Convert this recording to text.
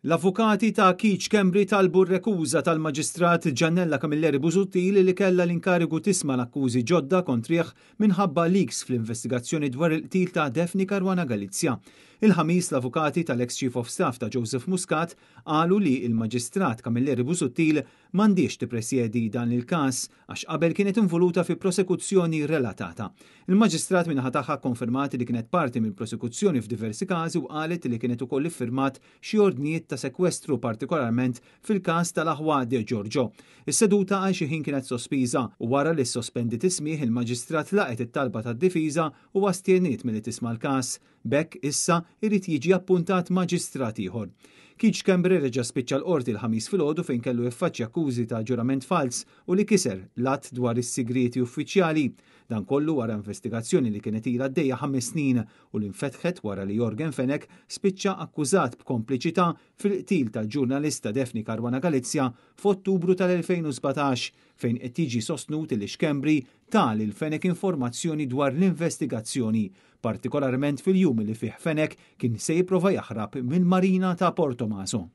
L-avukati ta' Keith Schembri talbu r-rekuża tal-Maġistrat Giannella Camilleri Busuttil li kellha l-inkarigu tisma' l-akkużi ġodda kontrih minħabba leaks fl-investigazzjoni dwar il-qtil ta' Daphne Caruana Galizia. Il-Ħamis l-avukati tal-ex Chief of Staff ta' Joseph Muscat qalu li il-Maġistrat Camilleri Busuttil m'għandhiex tippresjedi dan il-każ għax qabel kienet involuta fi prosekuzzjoni relatata. Il-Maġistrat min-naħa tagħha konfermat li kienet parti minn prosekuzzjoni f'diversi każi u qalet li kienet ukoll iffirmat xi ordnijiet ta' sekwestru, partikolarment fil-każ tal-aħwa De Giorgio. Is-seduta għal xi ħin kienet sospiża u wara li sospendiet is-smigħ, il-Maġistrat laqgħet it-talba tad-difiża u astjeniet milli tisma' l-każ. B'hekk issa irid jiġi appuntat maġistrat ieħor. Keith Schembri reġa' spiċċa l-qorti l-Ħamis filgħodu fejn kellu jiffaċċja akkużi ta' ġurament fals u li kiser l-att dwar is-sigrieti uffiċjali. Dan kollu wara investigazzjoni li kienet ilha għaddejja 5 snin u li nfetħet wara li Yorgen Fenech spiċċa akkużat b'kompliċità fil-qtil tal-ġurnalista Daphne Caruana Galizia f'Ottubru tal-2017, fejn qed jiġi sostnut li Schembri ta lil Fenech informazzjoni dwar l-investigazzjoni, partikolarment fil-jum li fih Fenech kien se jipprova jaħrab mill-Marina ta' Portomaso.